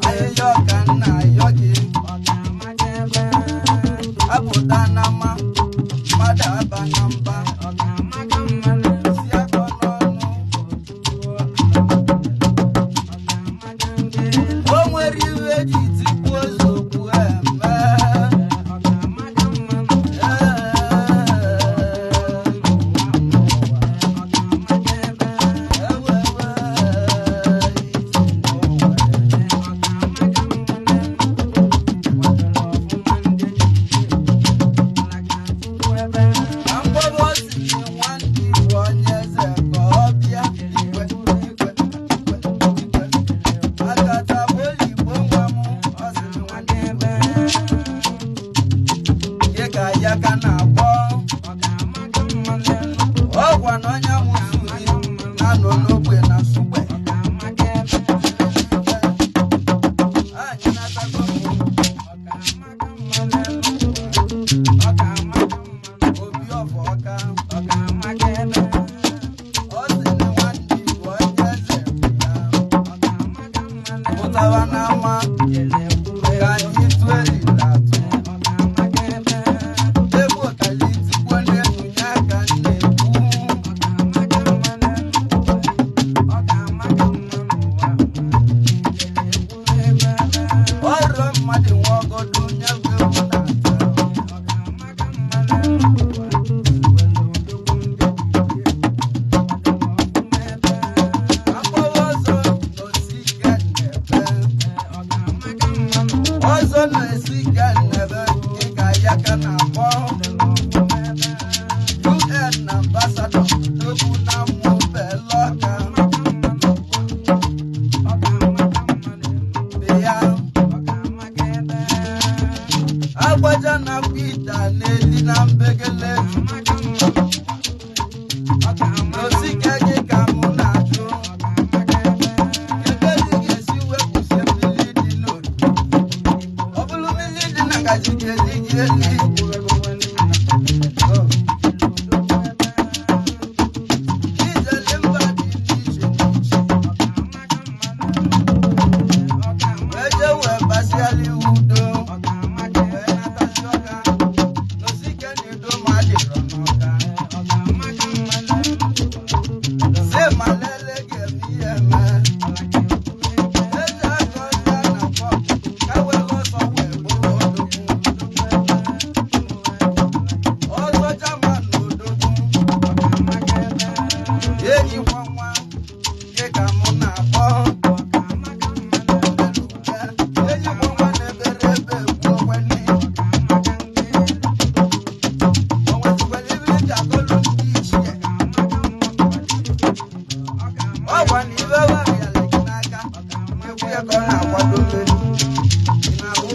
Ayịyọ ka nna ayọ gị. Apụta na mma, mmadụ aba na mba. Si akọ n'ọnụ. O nwere iwe eji tikwu ozokwu eme. Ọgwa na onye nwụsụ na-anọ n'ogbe na nsogbe. Anyị na-atago obi ọfọ ọka. Ọ sị na nwanne Igbo onye eze ya. Pụtara n'ama ka anyị tụọ eriri atụ. Egwu ọkali tigbuo n'elu ya ka m na-ekwu. Ọrụ mmadụ nwe ọgọdọ onye bụ egwu na-ata. Akpọwa ọzọ n'osi ike nnebe. Ọzọ na-esi ike nnebe dịka ya ka na-akpọ. UN ambassador Tobu na Mụbelọka. Dị ya. Agbaja na Pita na-eli na mbegele. N'osike gị ka mụ na-ajụ. Kedu ebe ị ga-esi wepụsị mmiri dị n'otu? Ọ bụrụ mmiri dị na ngaji ga-eli gị eli. Ijele mba dị n'iche n'iche. Wee jee wee gbasiara udo. Wee natasi ọka. N'osike na edo ma adịrọ n'ọka. Sị ma lele ga-eme ihe eme. Eze aka ọcha na pọp, ka were ọsọ wee bụrụ odogwu. Ọzọ German na odogwu. Enyikwa nwa, gị ka mụ na-akpọ. Enyikwa nwa na-ebere ebe egwu oweni. O nwetụkwara ibe eji akọlụ ndị ichie. Ọ gwa na ibe warịala gị n'aka, ekwu ya ka ọ na-akwado mmeri. Ị na-ahụ.